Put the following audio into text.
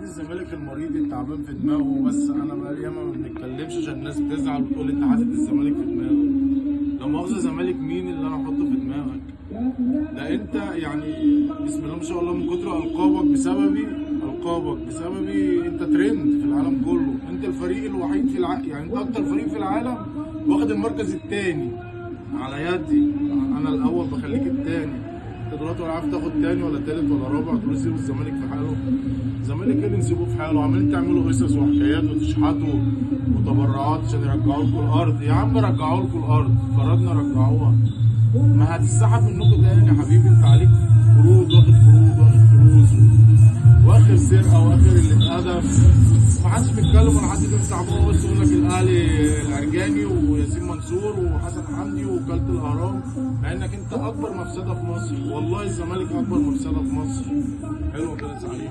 نادي الزمالك المريض التعبان في دماغه. بس انا بقالي ياما ما بنتكلمش عشان الناس بتزعل وتقول انت حاطط الزمالك في دماغك. لا مؤاخذة زمالك مين اللي انا احطه في دماغك؟ ده انت يعني بسم الله ما شاء الله من كتر القابك بسببي، القابك بسببي انت ترند في العالم كله. انت الفريق الوحيد في العالم، يعني انت اكتر فريق في العالم واخد المركز الثاني على يدي. انا الاول بخليك الثاني. انت دلوقتي ولا عارف تاخد تاني ولا تالت ولا رابع، تقول سيبوا الزمالك في حاله. الزمالك ايه اللي نسيبوه في حاله؟ عمالين تعملوا قصص وحكايات وتشحتوا وتبرعات عشان يرجعوا لكم الارض. يا عم رجعوا لكم الارض، فرضنا رجعوها، ما هتتسحب منكم تاني يا حبيبي. انت عليك قروض، واخد قروض، واخد فلوس، واخر سرقه، واخر اللي اتقدم. ما حدش بيتكلم ولا حد بيفتح بقه، بس يقول لك الاهلي العرجاني وياسين منصور وحسن حمدي ووكاله الاهرام، مع انك انت اكبر مفسدة في مصر. والله الزمالك اكبر مفسدة في مصر. حلو كده زعلان.